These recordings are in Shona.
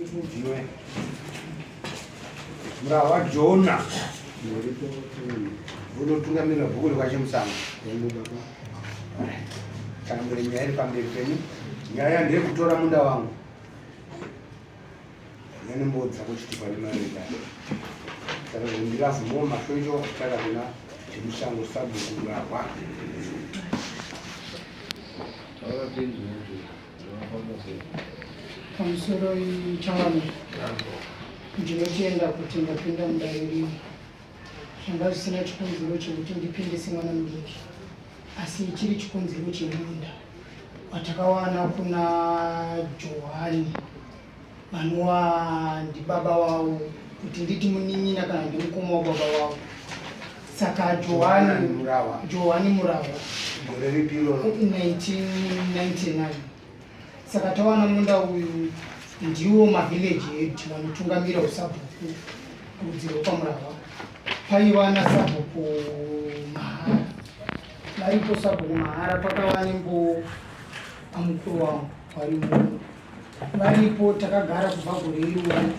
Ndiwe murava Jona unotungamirira bhuku rekwaChemusango. Tsanangure nyaya iri pamberi penyu. Nyaya ndeyekutora munda wangu nembodza kuchitupa nemarenda. Saka ndiravumo mashonjo achitaka kuna Chemusango sabhuku Murahwa. Taura tinzwe. Pamusoro changamire, ndinotenda kuti ndapinda mudare rino. Zvanga zvisina chikonzero chekuti ndipinde semwana mudiki, asi chiri chikonzero chemunda watakawana kuna Johani vanova ndibaba wavo, kuti nditi munin'ina kana ndimukoma wababa wavo. Saka Johani Murawa. Johani Murawa. Gore ripi iroro? 1999. Saka tawana munda uyu, ndiwo mavillage head vanotungamira usabhuku rudzi rwekwaMurawa. Paiva nasabhuku Mahara, varipo sabhuku Mahara, pakava nembo amukuru wangu varimo, varipo. Takagara kubva gore iroro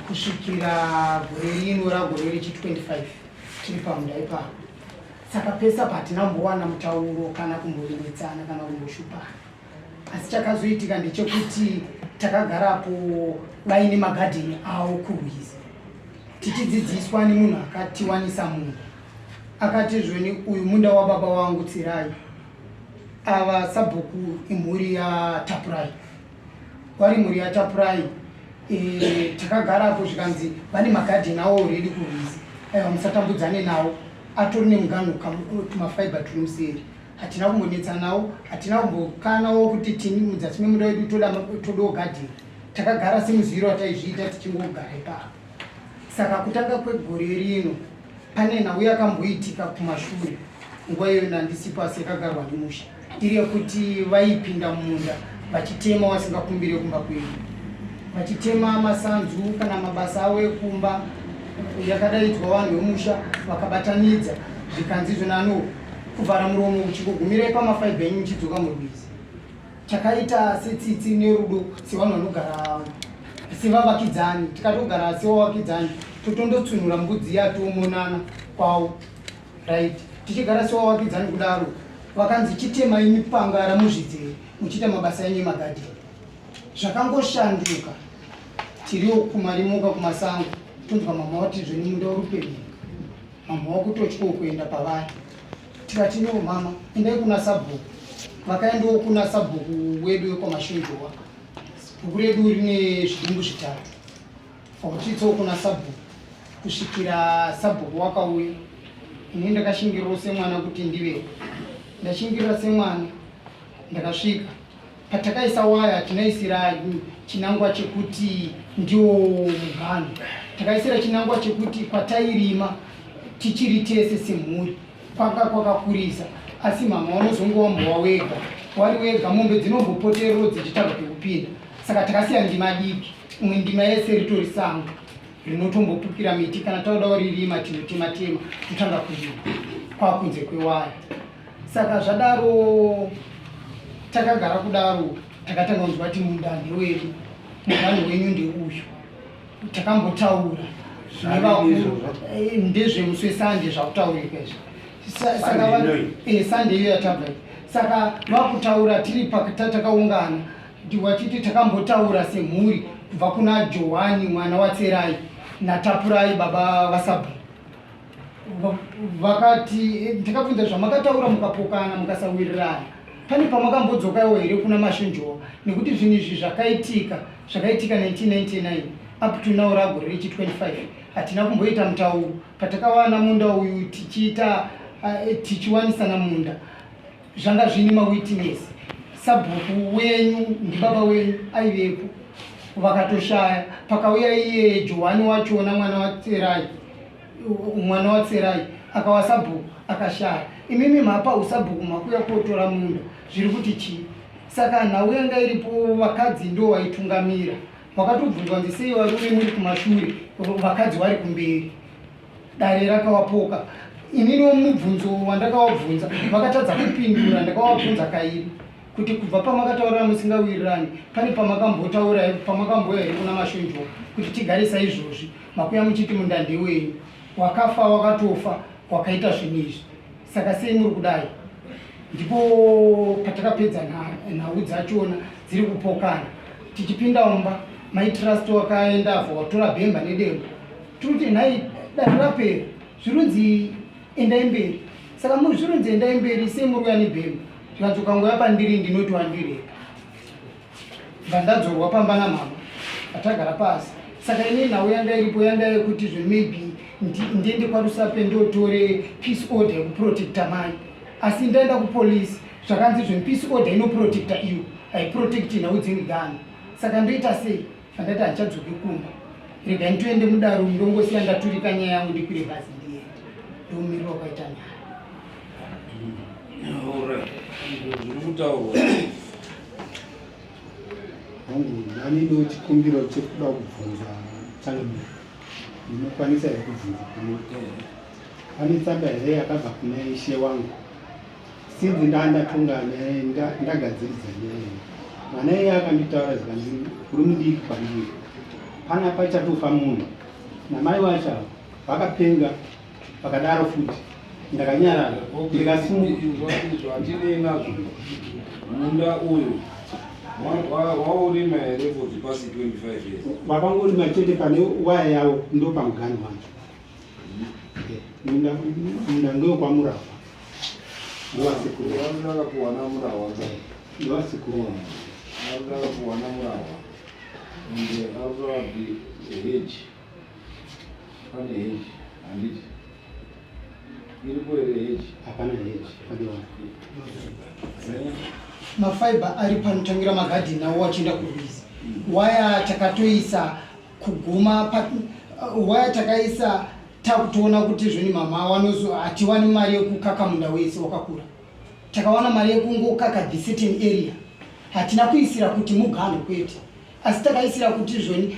kusvikira gore rino ragore rechi 25 tiri pamunda ipapo. Saka pese apa hatina kumbowana mutauro kana kumbonetsana kana kumboshupana, asi chakazoitika ndechekuti takagarapo vaine magadheni avo kurwizi, tichidzidziswa nemunhu akatiwanisa munda. Akati zvoni, "Uyu munda wababa wangu Tsirai." Ava sabhuku imhuri yaTapurai, vari mhuri yaTapurai. Takagarapo zvikanzi vane magadheni avo already kurwizi, aiwa, musatambudzane nawo, atori nemuganhu, tumafaibha turi museri. Hatina kumbonetsa nawo, hatina kumbokanawo kuti tini mudzasi memunda wedu todawo gadheni. Takagara semuziviro wataizviita, tichingogara ipapo. Saka kutanga kwegore rino pane nhau yakamboitika kumashure, nguva iyoyo nandisipo, asi yakagarwa nemusha, iri yekuti vaipinda mumunda vachitema vasingakumbire kumba kwedu, vachitema masanzu kana mabasa avo ekumba. Yakadaidzwa vanhu vemusha vakabatanidza, zvikanzi izvonano kuvhara muromo, uchingogumirai pamafaibha enyu muchidzoka murwizi. Takaita setsitsi nerudo sevanhu vanogara sevavakidzani, tikatogara sevavakidzani, totondotsunura mbudzi yatomonana kwavo, right? Tichigara sevavakidzani kudaro, vakanzi chitemai mipanga ramuzvidzere muchiita mabasa enyu emagadheni. Zvakangoshanduka, tiriwo kumarimuka kumasango, tonzwa mama wati zveni munda uri pemhika. Mama wakutotyawo kuenda pavari. Tikati, "No mama, endai kuna sabhuku." Vakaendawo kuna sabhuku wedu wekwaMashonjowa. Bhuku redu rine zvidimbu zvitatu. Vakutitsawo kuna sabhuku kusvikira sabhuku wakauya. Ini ndakashingirirawo semwana kuti ndivewo, ndashingirira semwana, ndakasvika patakaisa waya. Tinoisira chinangwa chekuti ndiwo muganhu, takaisira chinangwa chekuti kwatairima tichiri tese semhuri kwanga kwakakurisa, asi mama vanozongowambowa wega, wari wega, mombe dzinombopoterero dzichitsvaga pekupinda. Saka takasiya ndima diki, imwe ndima yese ritori sango rinotombopukira miti. Kana taudawo ririma, tinotema tema, totanga kurima kwakunze kwewaya. Saka zvadaro, takagara kudaro, takatanga kunzwa kuti munda ndewedu, muganhu wenyu ndeuyu. Takambotaura nevakuru. Ndezvemusi weSande zvakutaurika izvi. Saka Sande iyo yatabva iyi. Saka vakutaura tiri takaungana, wachiti takambotaura semhuri kubva kuna Johani mwana waTserai naTapurai baba vasabhu. Vakati takabvunza zvamakataura, mukapokana, mukasawirirana, pane pamakambodzokawo here kuna Mashonjowa? Nekuti zvinhu izvi zvakaitika, zvakaitika 1999, up to now ragore rechi 25 hatina kumboita mutauro. Patakawana munda uyu tichiita tichiwanisana munda, zvanga zvine mawitness, sabhuku wenyu ndibaba wenyu aivepo, vakatoshaya. Pakauya iye Johani wachona, mwana waTserai, mwana waTserai akawa sabhuku, akashaya. Imimi mhapa usabhuku, makuya kotora munda, zviri kuti chii? Saka nhau yanga iripo, vakadzi ndo vaitungamira. Vakatobvunzwa nzi, "Sei varume muri kumashure, vakadzi vari kumberi?" Dare rakawapoka. Ininiwo mubvunzo wandakawabvunza vakatadza kupindura. Ndakawabvunza kairi. Kuti kubva pamakataurira musingawirirani, pane pamakambotaura pamakamboya here kuna Mashonjowa kuti tigare saizvozvi? Makuya muchiti munda ndewenyu, wakafa wakatofa, wakaita zvinhu izvi, saka sei muri kudai? Ndipo patakapedza nhau dzachona dziri kupokana. Tichipinda mumba, Mai Trust wakaenda avo watora bhemba nedemo. Tiri kuti nhai dare rapera, zvirunzi endai mberi. Saka muri zvirunzi endai mberi, sei muri kuya nebhemba? Zvikanzi ukangouya pandiri ndinoti wandirepa. Ndandadzorwa pamba namama atagara pasi. Saka ini nhau yanga iripo yanga yekuti zve maybe ndiende kwaRusape ndotore peace order yekuprotecta mai, asi ndaenda kupolice zvakanzi zve peace order inoprotecta iyo haiprotecti nhau dzemigano. Saka ndoita sei? Andati handichadzoki kumba, regai nditoende mudaro ndongosiya ndaturika nyaya yangu ndikwire bhazi ndiende. Ndomumiriro wakaita nyaya. Zviri kutaurwa. Hongu, nani ino chikumbiro chekuda kubvunza changamire. Ndinokwanisa here kubvunza kuno? Pane tsamba here yakabva kuna ishe wangu? Sinzi ndandatonga nyaya, ndagadziridza nyaya iyi. Mwana iye akanditaura zvikanzi uri mudiki kwandiri. Pana pachatofa munhu. Namai wacho ava vakapenga vakadaro futi. Ndakanyarara ndikasimuka. Izvo hatinei nazvo. Munda uyu waurima here for the past 25 years? Wakangorima chete pane waya yawo ndo pamuganhu wacho. Munda ngewekwamurahwa. Ndowasekuru. Wakapuwa namurahwa. Ndowasekuru wangu. Wakapuwa namurahwa. Ende arikutora hedge. Pane hedge, handiti? Iripo here hedge? Hapana hedge, pane waya. Mafiber ari panotangira magadheni awo achienda kurwizi. Waya takatoisa kuguma pa waya takaisa takutoona kuti zvoni mama wanozo hatiwani mari yekukaka munda wese wakakura. Takawana mari yekungokaka the certain area. Hatina kuisira kuti muganho kwete, asi takaisira kuti zvoni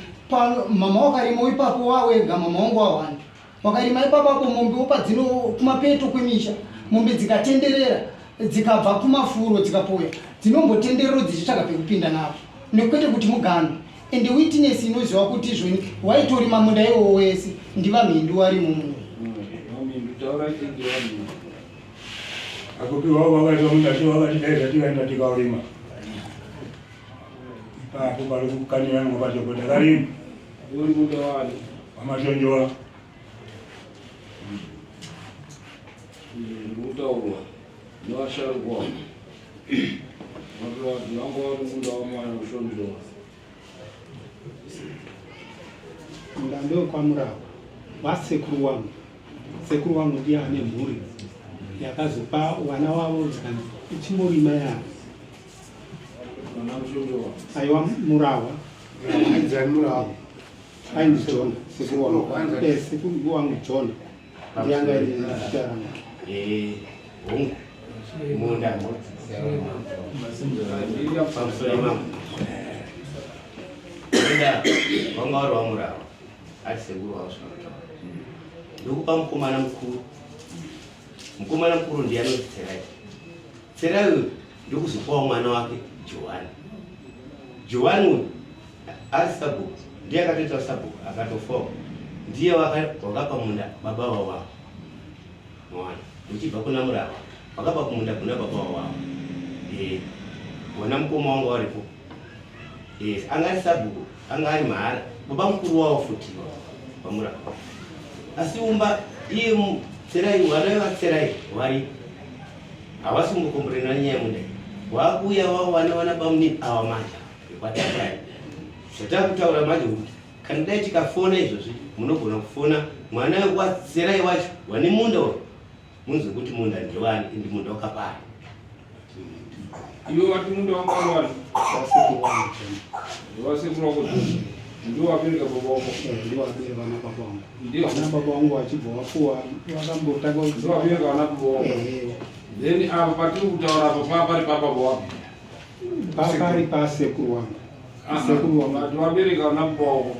mama wakarima ipapo wawega, mama wangu wawanda wakarima ipapo apo mombe padzino kumapeto kwemisha, mombe dzikatenderera dzikabva kumafuro dzikapoya dzinombotenderero dzichitsvaga pekupinda napo, nekwete kuti muganho. Ende witness inoziva kuti zvoni waitorima munda iwowo wese ndivamhindu warimo muno. Vamindu, taura chete vamindu. Akupiwa vakaita munda cho vakati dai zvatikaenda tikaurima. Ipapo pari kukanyiranwa pacho kuti takarima. Uri munda wani? Wamashonjowa. Zviri kutaurwa nevasharukwa. Vanga vari munda wamashonjowa. Munda ndewekwamurahwa wasekuru wangu. Sekuru wangu ndiye ane mhuri yakazopa vana wavo zvikanzi ichimborima yavo. Vana Mushonjowa. Aiwa, Murahwa. Ainzani Murahwa? Ainzi Jona, sekuru wangu. Sekuru wangu Jona ndiye anga aine zita rangu. Hongu, munda pamusoro imamo, munda wanga uri wamurawa ati sekuru wavo zvinotaura ndokupa mukomana mukuru. Mukomana mukuru ndiye anonzi Tserai. Tserai uyu ndokuzopawo mwana wake Johani. Johani uyu ari sabhuku, ndiye akatoita sabhuku akatofawo, ndiye wakapa munda baba wawavo. Mwana uchibva kuna Murahwa wakapa kumunda kuna baba wawavo. Wana mukoma wangu waripo. Yes, anga ari sabhuku, anga ari mahara baba mukuru wavo futi paMurahwa. Asi umba iye Tserai, vana vaTserai vari havasi kumbokomborena nenyaya yemunda. Wakuuya wavo vana vana bamunini ava manje vekwaTakurai. Zvatakutaura manje kuti kana dai tikafona izvozvi, munogona kufona mwana waTserai wacho wane munda uyu, munzwe kuti munda ndewani ende munda wakapari. Iwe wati munda wanga uri wani? Wasekuru wangu Jona. Wasekuru wako Jona. Ndiwo wabereka baba wako. Ndiwo wabereka vana baba wangu. Ndiwo. Vana baba wangu vachibva wapuwa vakambotanga. Ndiwo wabereka vana baba wako. Then apa patiri kutaura apa paa pari pababa wako. Pari pasekuru wangu. Sekuru wangu. Vati wabereka vana baba wako.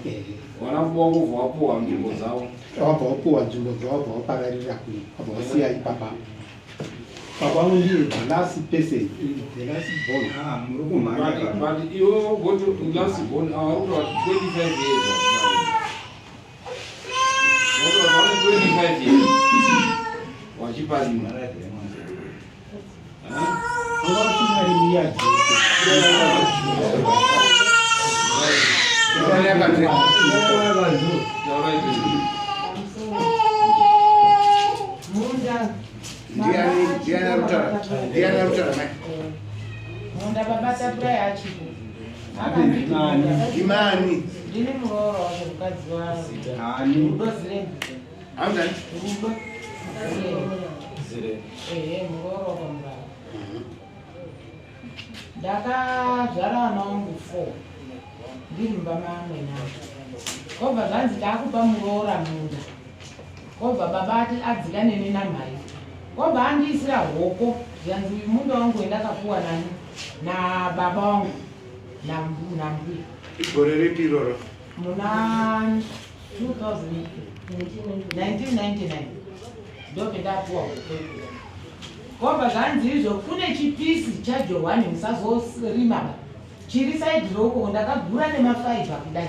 Vana baba wako vobva wapuwa nzvimbo dzavo. Wabva wapuwa nzvimbo dzavo, wabva wapararira kuno, wabva wasiya ipapa. Baba vangu ndiye the last person, the last born. Ah, muri kumhanya. But iwe go to last born, avari kutaura 25 years. Vane 25 years wachiparima. Anga usingari yadhi. Munda. Ndiani ndiani ari kutaura? Ndiani ari kutaura mai? Munda baba Tapurai achipo. Ndimani? Ndini muroora wacho mukadzi wa Ani? Rudo Zirembe. Hamzani? Rudo Zirembe. Ehe, muroora wakamurara. Ndakazvara vana vangu 4 ndiri mumba maamwene angu. Kobva zvanzi ndakupa muroora munda. Kobva baba ati adzika neni namhai. Kobva andiisira hoko zvikanzi uyu munda wangu wendakapuwa nani nababa wangu nambuya. Igore ripi iroro? Muna 2000 1999 ndopendapuwa hoko. Kobva zvanzi izvo kune chipisi chaJohani musazorima ba. Chiri side roko ndakagura nemafaibha kudai.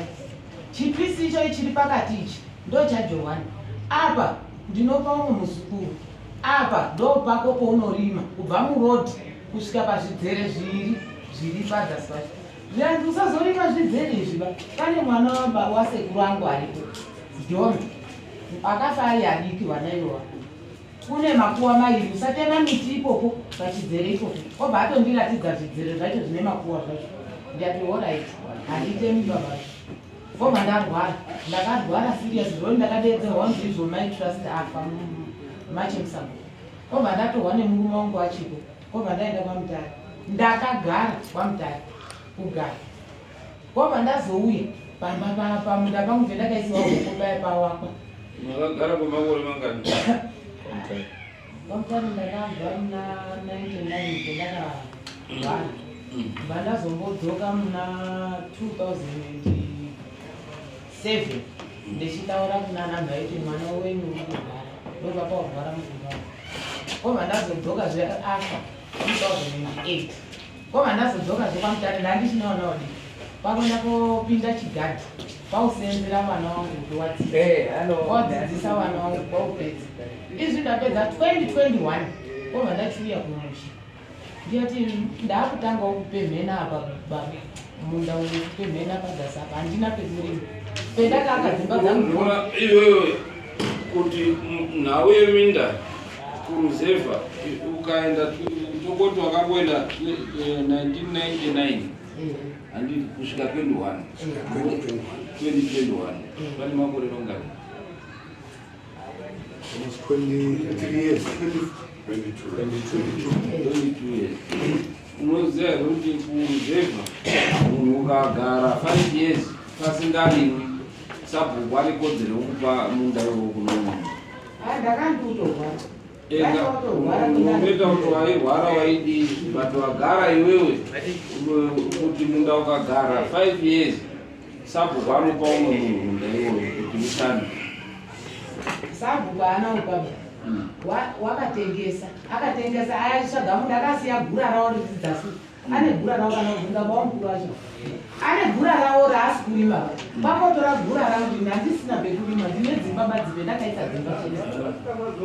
Chipisi icho chiri pakati ichi ndo chaJohani. Apa ndinopa umwe muzukuru. Apa ndo pako pounorima kubva murodhi kusvika pazvidzere zviri zviri padzasi pacho. Zvikanzi usazorima zvidzere izvi ba. Pane mwana wasekuru angu aripo. John akafa ari adiki vana ivowa. Kune makuwa mairi usatema miti ipopo pachidzere ipopo. Obva atondiratidza zvidzere zvacho zvine makuwa zvacho. Ndikati alright, handitemi baba. Kobva ndarwara, ndakarwara serious zvoni ndakadeedzerwa kunzi izvo mai Trust afa machemusango. Kobva ndatorwa nemurume wangu achipo. Kobva ndaenda kwaMutare. Ndakagara kwaMutare kugara. Kobva ndazouya pamba pamunda pangu pendakaisiwa hoko paya pawakwa. Makagara kwemakore mangani? Kwamutare ndakabva muna 99 pendakarwara. Bva ndazombodzoka muna 2007 ndichitaura kuna namhai kuti mwana wenyu uri kurwara ndobva pakurwara murume wangu. Kobva ndazodzokazve afa 2008. Kobva ndazodzokazve kwaMutare ndandisina vana vadiki. Kwakuenda kopinda chigadhi kwausenzera vana vangu kuti wadzidza. Wadzidzisa vana vangu kwaupedza. Izvi ndapedza 2021 kobva ndachiuya kumusha. Ndiyati ndakutangawo kupemhena apa baba munda uyu kupemhena padzasi apa handina pekurima. Pendakaaka dzimba dzangu. Unoona iwewe kuti nhau yeminda kuruzevha ukaenda tokoti wakangoenda 1999 handiti kusvika 21 2021 pane makore mangani? Almost 23 years. 22 years. Unoziva here kuti kuruzevha munhu ukagara 5 years pasingarimwi, sabhuku ane kodzero yekupa munda iwowo kuno munhu? Ndakandiutorwara. Unoita kuti wairwara waidii, but wagara iwewe kuti munda ukagara 5 years sabhuku anopa umwe munhu munda iwoyo kuti mushande. Sabhuku haana ubaba. Wakatengesa, akatengesa aitsvaga munda, akasiya gura rawo richidzasi. Ane gura rawo kana kubvunza baba mukuru wacho. Ane gura rawo raasi kurima. Pakotora gura rangu ini handisina pekurima, ndine dzimba badzipe ndakaisa dzimba chete.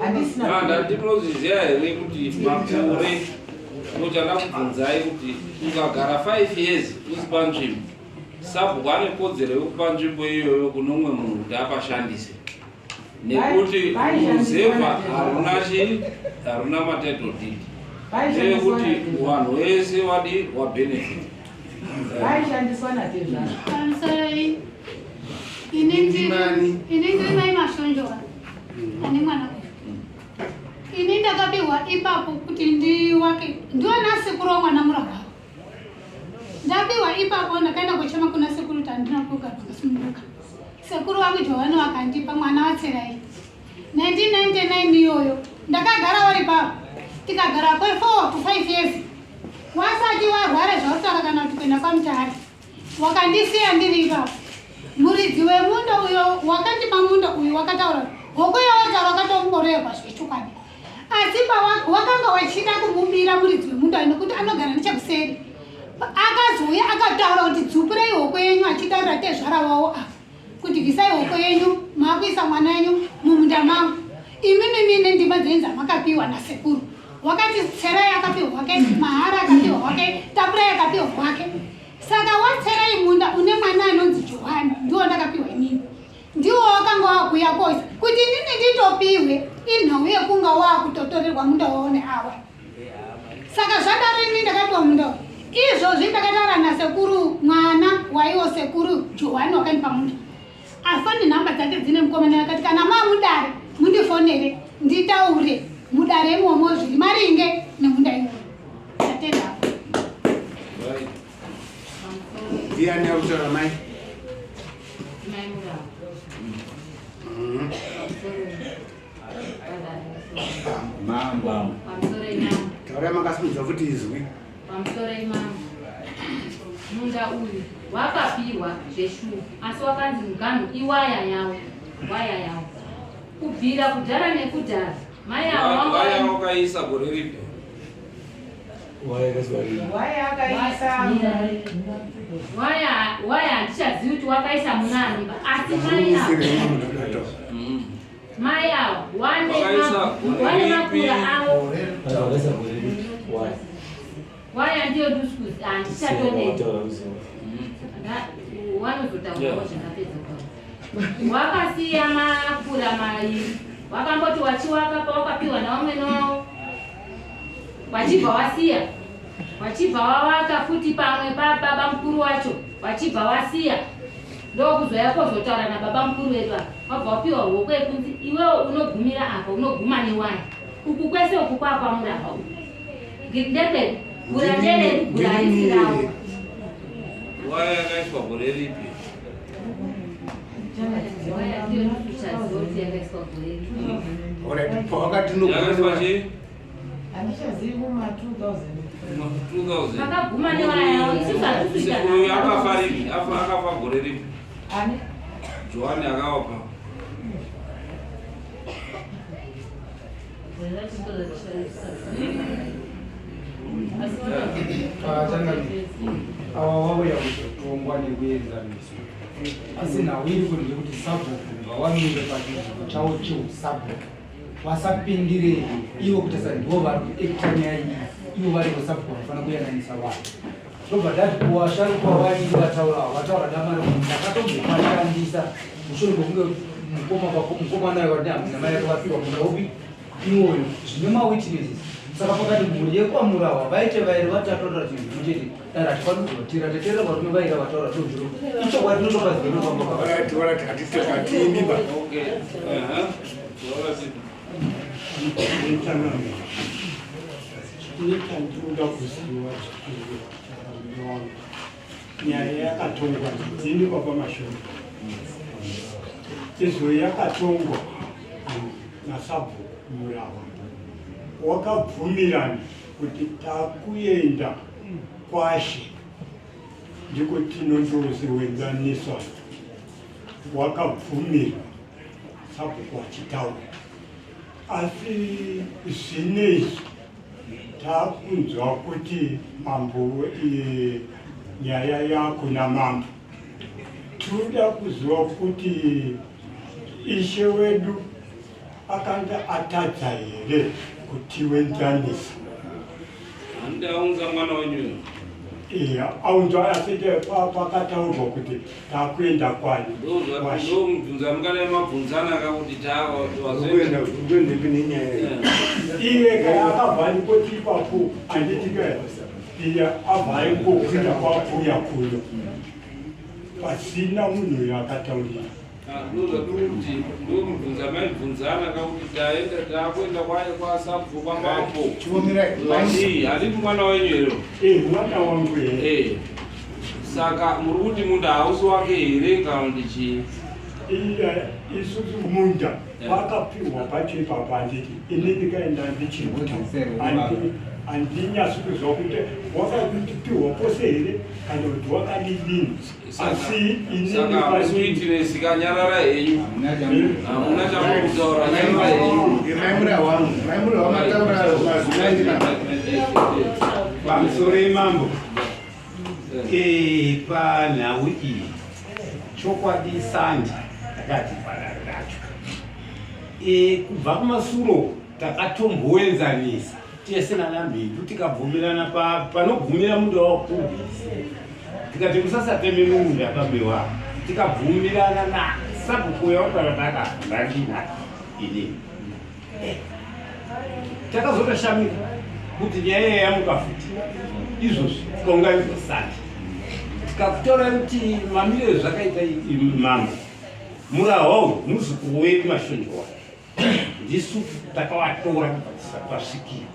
Handisina. Ndati munozviziva here kuti makore nochada kubvunzai kuti ukagara 5 years usi panzvimbo, sabhuku ane kodzero yekupa nzvimbo iyoyo kuno umwe munhu kuti apashandise, nekuti ruzevha haruna chii, haruna matitle deed, ndeyekuti vanhu vese wadi wabenefit. Vaishandiswa natezvara. Pamusoroi, ini ndiri mai Mashonjora ane mwana uyu. Ini ndakapiwa ipapo kuti ndiwake ndiwana sekuru wamwana murahwaro. Ndapiwa ipapo ndakaenda kuchema kuna sekuru kuti handina kugara pakasununguka. Sekuru wangu Johani wakandipa mwana waTserai. 1999 iyoyo ndakagara wari papo tikagara kwe 4 to 5 years wasati warware zvautaura kana kuti kuenda kwaMutare wakandisiya ndiri ipapo. Muridzi wemunda uyo wakandipa munda uyu wakataura hoko yawataura wakatoongorerwa zvechokwadi. Asi wakanga wachida kumubira muridzi wemunda nekuti anogara nechekuseri. Akazouya akataura kuti dzupurei hoko yenyu achitaurira tezvara wavo apa kuti bvisai hoko yenyu maakuisa mwana wenyu mumunda mangu. Imimi mine ndima dzenyu dzamakapiwa nasekuru. Wakati tserai akapiwa hwake, mahara akapiwa hwake, tapurai akapiwa hwake. Saka watserai munda une mwana anonzi Johani ndiwo ndakapiwa inini. Ndiwo wakanga wakuya koisa kuti inini nditopiwe inhau yekunga wakutotorerwa munda waone awa. Saka zvadaro ini ndakapiwa munda uyu. Izvozvi ndakataura nasekuru mwana waiwo sekuru Johani wakandipa munda. Afoni nhamba dzake dzine mukomana akati kana mamudare mundifonere nditaure mudare imomo zviri maringe nemunda iwoyo. Tatenda. Ndiani akutaura mai? Mai Murau. Mambo. Taurai makasimudza futi izwi. Pamusoro imambo. Munda uyu wakapiwa zveshuwa asi wakanzi muganhu iwaya yawo waya yawo kubvira kudhara nekudhara mai avo waya wakaisa gore ripi? Waya handichazivi kuti wakaisa munani asi mai avo mai avo wane makura avo waya ndiyo duskuzi handichatonei wanozotaurawo zvakapedza wakasiya makura mairi wakamboti wachiwaka pawakapiwa nawamwene wavo wachibva wasiya wachibva wawaka futi pamwe pababa mukuru wacho wachibva wasiya ndokuzoya kozotaura nababa mukuru vedu apa wabva wapiwa hoko yekunzi iwewo unogumira apa unoguma newaya uku kwese uku kwakwamurapa uku ndekwedu gura nderedu gura harisi ravo. Waya yakaiswa gore ripi? Waya ndiyo ndikuchaziva yakaiswa gore ripi. Alright, pawakati Yakaiswa chii? Handichazivi kuma 2000. 2000. Makaguma newaya yavo isusu hatisi kuita Uyu akafa ripi? Afa akafa gore ripi? Ani? Johani akawapa. Ava vauya kuzotongwa nekuenzaniswa asi nhau iri kuti ndekuti sabhuku ngawamire pachinzvimbo chavo cheusabhuku vasapindire ivo kuti sa ndivo vari kuekta nyaya iyi ivo vari kusabhuku vanofanira kuyananisa vanhu ndobva ndati kuwasharukwa vainge vataura vataura damari ndakatombopashandisa mushure mekunge mukomana namai yake vapiwa munda upi iwoyo zvine mawitnesses saka pakati mhuri yekwamurawa vaite vairi vatatu vataura chinhu chimwe chete dare hatifaniri kuvatira teterera varume vaira vataura tozviro ichokwadi tinotopazivenofamba. Okay. Chandinoda kuziva chikuru chakamire wangu nyaya yakatongwa ndini baba Mashoko izvo yakatongwa nasabhuku Murawa wakabvumirana kuti takuenda kwashe ndiko tinondoziwenzaniswa wakabvumirwa sabhuku achitaura asi zvinezvi takunzwa kuti mambo nyaya yakuna mambo tinoda kuziva kuti ishe wedu akanga atadza here kutiwenzanisa. Handi aunza mwana wenyu. Iya, aunza asi pakataurwa kuti takuenda kwani. Ndomubvunza mukadai mabvunzana kakuti tawazoenda kuendepi nenyaya iyi. Iye kaya akabva andikoti ipapo anditi kaya iye abva aingokwira kwakuya kuno pasina munhu akataurira. Ndozvatiri ndomubvunza maibvunzana kakuti taenda takuenda kwasabhuku kwamambo. Chivomirai. Handiti mwana wenyu here? Eh, mwana wangu here. Eh. Saka muri kuti munda hausi wake here kana kuti chii? Isusu munda wakapiwa pacho ipapo handiti ini ndikaenda ndichiuta handinyasi kuziva kuti wakatipiwa pose here kana kuti wakadidini asi ininiuitire sikanyarara henyu hamuna chamukutaura nyarara henyu Pamusoro imambo eh, panhau iyi chokwadi sandi takati padare racho eh, kubva kumasuro takatomboenzanisa tese nana mhindu tikabvumirana panogumira munda wakurwisi tikati musasateme munda pabewa tikabvumirana na sabhuku uya watarataka ndandina inini eh, takazotoshamika kuti nyaya iya yamuka futi izvozvi tikaunganidzwa sandi tikakutora kuti mamiriro zvakaita mambo murahwa muzukuru wedu mashonjowa ndisu takawatora kubva twasvikira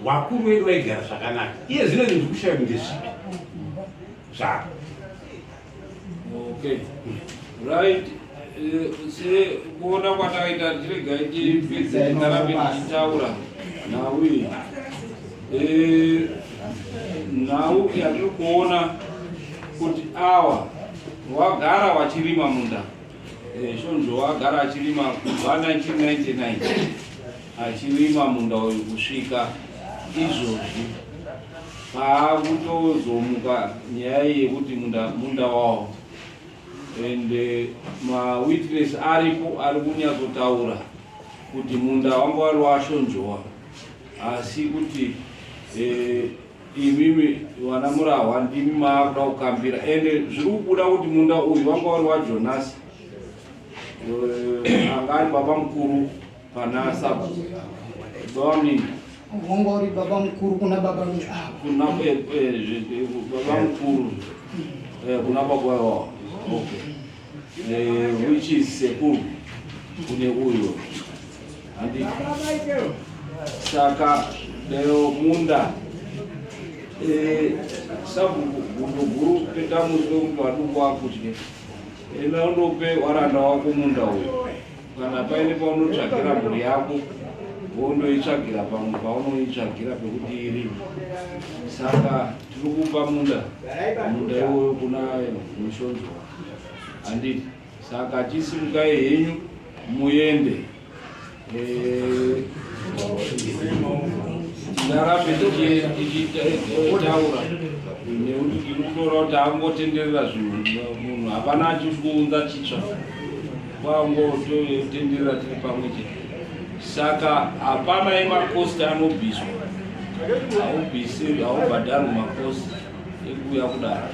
wakuru wedu waigara zvakanaka iye zvino ndiri kushaya kuti ndezvipi zvako okay right eh, sekuona kwatakaita tiregai tipedze tingarambe tichitaura nhau iyi eh, nhau yatiri kuona kuti awa wagara wachirima munda Eh, Shonzvo agara achirima kubva 1999 achirima munda uyu kusvika izvozvi paakutozomuka nyaya yekuti munda, munda wawo and eh, mawitness aripo ari kunyatsotaura kuti munda wanga wari washonzvowa asi kuti eh, Imimi vana Murahwa ndimi maakuda kukambira ende zviri kubuda kuti munda uyu wanga uri waJonasi eh, anga ari baba mukuru pana sabhuku baba munini wanga uri baba mukuru kuna baba ava kuna eh, eh, baba mukuru kuna baba wavo okay which is sekuru kune uyo handiti saka lero munda eh, sabhuku gundo guru petamuswe kuti vaduku vakudye enda undope waranda wako munda uyu kana paine paunotsvagira mhuri yako wondoitsvagira pamwe paunoitsvagira pekuti irime saka tiri kupa munda munda iwoyo kuna mushonzwa handiti saka chisimukai henyu muende eh, tingarambe tichitaura nekuti tiri kutora kuti angotenderera zvinhu munhu hapana achikuunza chitsva kwangotenderera tiri pamwe chete saka hapana emakosti anobviswa haubvisi haubhadharwi makosti ekuuya kudaro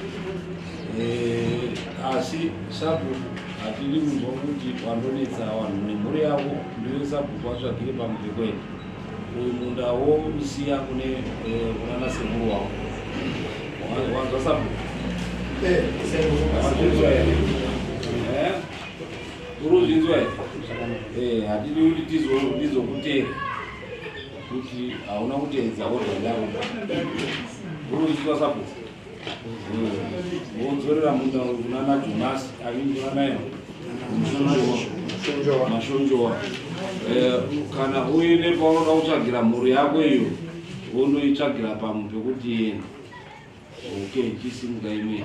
eh, asi sabhuku hatidi kunzwa kuti wandonetsa vanhu nemhuri yavo ndiwe sabhuku watsvagire pamwe pekuenda uyu munda wousiya kune eh, kunana sekuru wavo wanzwa sabhuku eh, wazvinzwa here uri kuzvinzwa here hatidi kuti tizokuteera kuti hauna kuteedza order ndakupa unoitwa sabhuku wodzorera munda kunana Jonasi avinzwa naye mashonjowa eh, kana uine paunoda kutsvagira mhuri yako iyo wondoitsvagira pamwe pekuti iende okay chisimuka imweni.